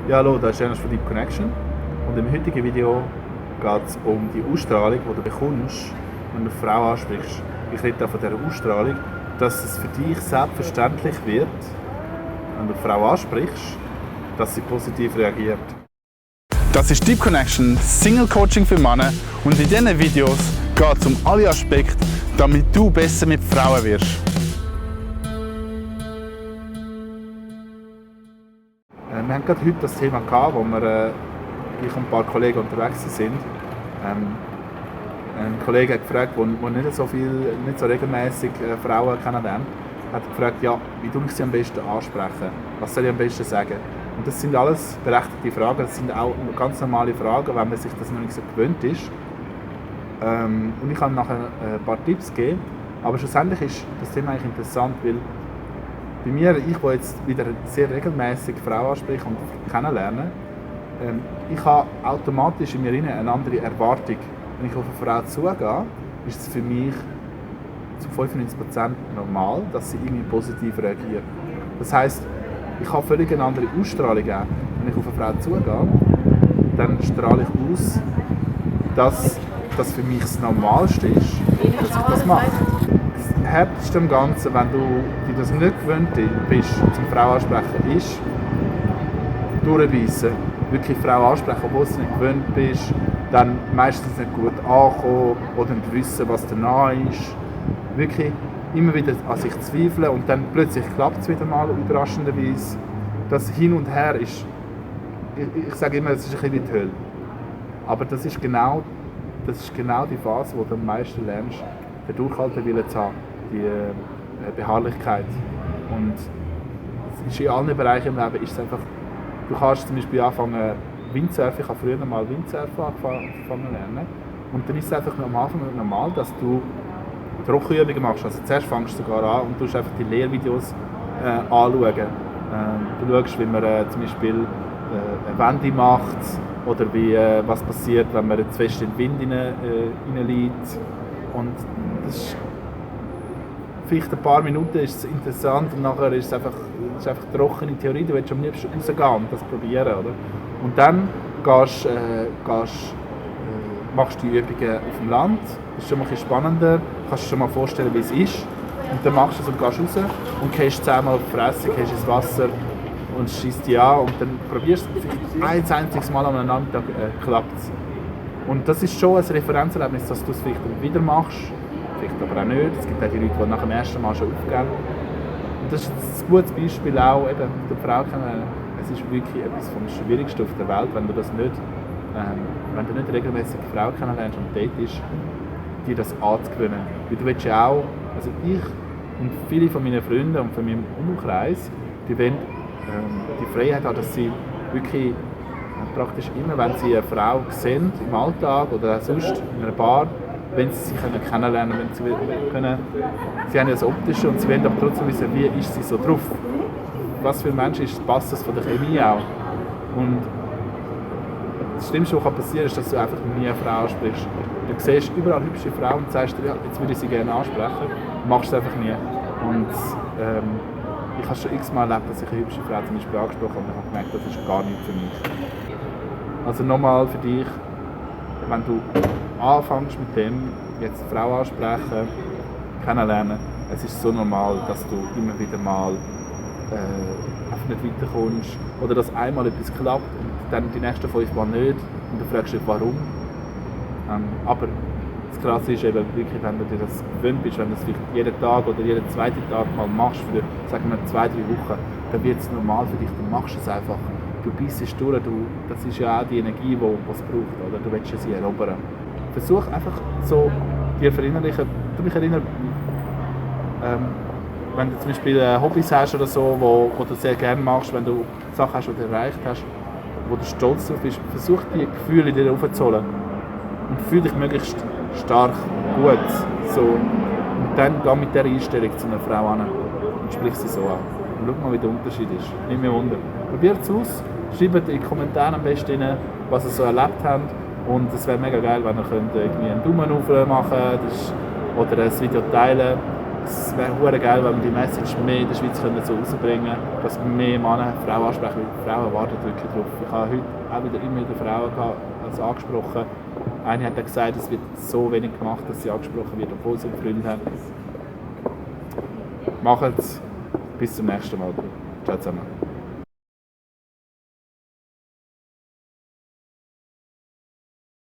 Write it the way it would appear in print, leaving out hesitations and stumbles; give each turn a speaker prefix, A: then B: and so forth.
A: Ja, hallo, das ist Ernst von Deep Connection und im heutigen Video geht es um die Ausstrahlung, die du bekommst, wenn du eine Frau ansprichst. Ich rede da von dieser Ausstrahlung, dass es für dich selbstverständlich wird, wenn du eine Frau ansprichst, dass sie positiv reagiert.
B: Das ist Deep Connection, Single Coaching für Männer, und in diesen Videos geht es um alle Aspekte, damit du besser mit Frauen wirst.
A: Wir haben gerade heute das Thema gehabt, wo ich und ein paar Kollegen unterwegs sind. Ein Kollege hat gefragt, der nicht so regelmäßig Frauen kennenlernt, hat gefragt, ja, wie tue ich sie am besten ansprechen? Was soll ich am besten sagen? Und das sind alles berechtigte Fragen, das sind auch ganz normale Fragen, wenn man sich das noch nicht so gewöhnt ist. Und ich kann nachher ein paar Tipps geben, aber schlussendlich ist das Thema eigentlich interessant, weil bei mir, ich jetzt wieder sehr regelmäßig Frauen anspreche und kennenlerne, ich habe automatisch in mir eine andere Erwartung. Wenn ich auf eine Frau zugehe, ist es für mich zu 95% normal, dass sie irgendwie positiv reagiert. Das heisst, ich habe völlig eine andere Ausstrahlung auch. Wenn ich auf eine Frau zugehe, dann strahle ich aus, dass das für mich das Normalste ist, dass ich das mache. Das Härteste am Ganzen, wenn du dir das nicht gewöhnt bist, zum Frau ansprechen, ist durchbeissen. Wirklich Frau ansprechen, obwohl du es nicht gewöhnt bist, dann meistens nicht gut ankommen oder nicht wissen, was danach ist. Wirklich immer wieder an sich zweifeln und dann plötzlich klappt es wieder mal, überraschenderweise. Das Hin und Her ist, ich sage immer, es ist ein bisschen wie die Hölle. Aber das ist genau die Phase, wo du am meisten lernst, den Durchhaltewillen zu haben, die Beharrlichkeit. Und es ist in allen Bereichen im Leben ist es einfach, du kannst zum Beispiel anfangen Windsurfen, ich habe früher mal Windsurfen angefangen zu lernen. Und dann ist es einfach am Anfang normal, dass du Trockenübungen machst. Also zuerst fängst du sogar an und tust einfach die Lehrvideos anschauen. Du schaust, wie man zum Beispiel eine Wende macht oder was passiert, wenn man zu fest in den Wind reinliegt. Und das ist vielleicht ein paar Minuten ist es interessant und nachher ist es einfach trockene Theorie. Du willst am liebsten rausgehen und das probieren. Oder? Und dann machst du die Übungen auf dem Land. Das ist schon mal ein bisschen spannender. Du kannst dir schon mal vorstellen, wie es ist. Und dann machst du es und gehst raus und gehst 10-mal auf die Fresse, gehst ins Wasser und schießt dich an. Und dann probierst du vielleicht ein einziges Mal am Nachmittag klappt es. Und das ist schon ein Referenzerlebnis, dass du es vielleicht wieder machst. Vielleicht aber auch nicht. Es gibt auch die Leute, die nach dem ersten Mal schon aufgeben. Und das ist ein gutes Beispiel auch, eben mit der Frau kennen. Es ist wirklich etwas vom Schwierigsten auf der Welt, wenn du nicht regelmäßig eine Frau kennenlernst und date ist, dir das anzugewöhnen. Weil du willst ja auch, also ich und viele von meinen Freunden und von meinem Umkreis, die wollen die Freiheit haben, dass sie wirklich praktisch immer, wenn sie eine Frau sehen im Alltag oder auch sonst in einer Bar, wenn sie sich kennenlernen können, sie haben ja das Optische und sie wollen aber trotzdem wissen, wie ist sie so drauf. Was für ein Mensch ist, passt das von der Chemie auch. Und das Schlimmste, was passieren kann, ist, dass du einfach nie eine Frau ansprichst. Du siehst überall hübsche Frauen und sagst dir, ja, jetzt würde ich sie gerne ansprechen, machst es einfach nie. Und ich habe schon x-mal erlebt, dass ich eine hübsche Frau zum Beispiel angesprochen habe und ich habe gemerkt, das ist gar nicht für mich. Also nochmal für dich, wenn du anfängst mit dem, jetzt eine Frau ansprechen, kennenlernen, es ist so normal, dass du immer wieder mal einfach nicht weiterkommst oder dass einmal etwas klappt und dann die nächsten 5 Mal nicht und du fragst dich, warum. Aber das Krasse ist eben wirklich, wenn du dir das gewöhnt bist, wenn du das vielleicht jeden Tag oder jeden zweiten Tag mal machst, für, sagen wir 2-3 Wochen, dann wird es normal für dich, dann machst du es einfach. Du beißt es durch, das ist ja auch die Energie, die es braucht, oder? Du willst sie erobern. Versuch einfach so, dir verinnerlichen, du mich erinnern, wenn du zum Beispiel Hobbys hast oder so, wo du sehr gerne machst, wenn du Sachen hast, die du erreicht hast, wo du stolz drauf bist, versuch die Gefühle in dir aufzuholen. Und fühl dich möglichst stark, gut. So. Und dann geh mit dieser Einstellung zu einer Frau an und sprich sie so an. Und schau mal, wie der Unterschied ist. Nimm mir Wunder. Probiert es aus, schreibt in die Kommentare am besten rein, was ihr so erlebt habt. Und es wäre mega geil, wenn ihr irgendwie einen Daumen hoch machen könnt oder ein Video teilen. es wäre verdammt geil, wenn wir die Message mehr in der Schweiz können so rausbringen können, dass mehr Männer Frauen ansprechen, weil Frauen warten wirklich drauf. Ich habe heute auch wieder immer wieder Frauen also angesprochen. Eine hat gesagt, es wird so wenig gemacht, dass sie angesprochen wird, obwohl sie einen Freund haben. Macht es. Bis zum nächsten Mal. Ciao zusammen.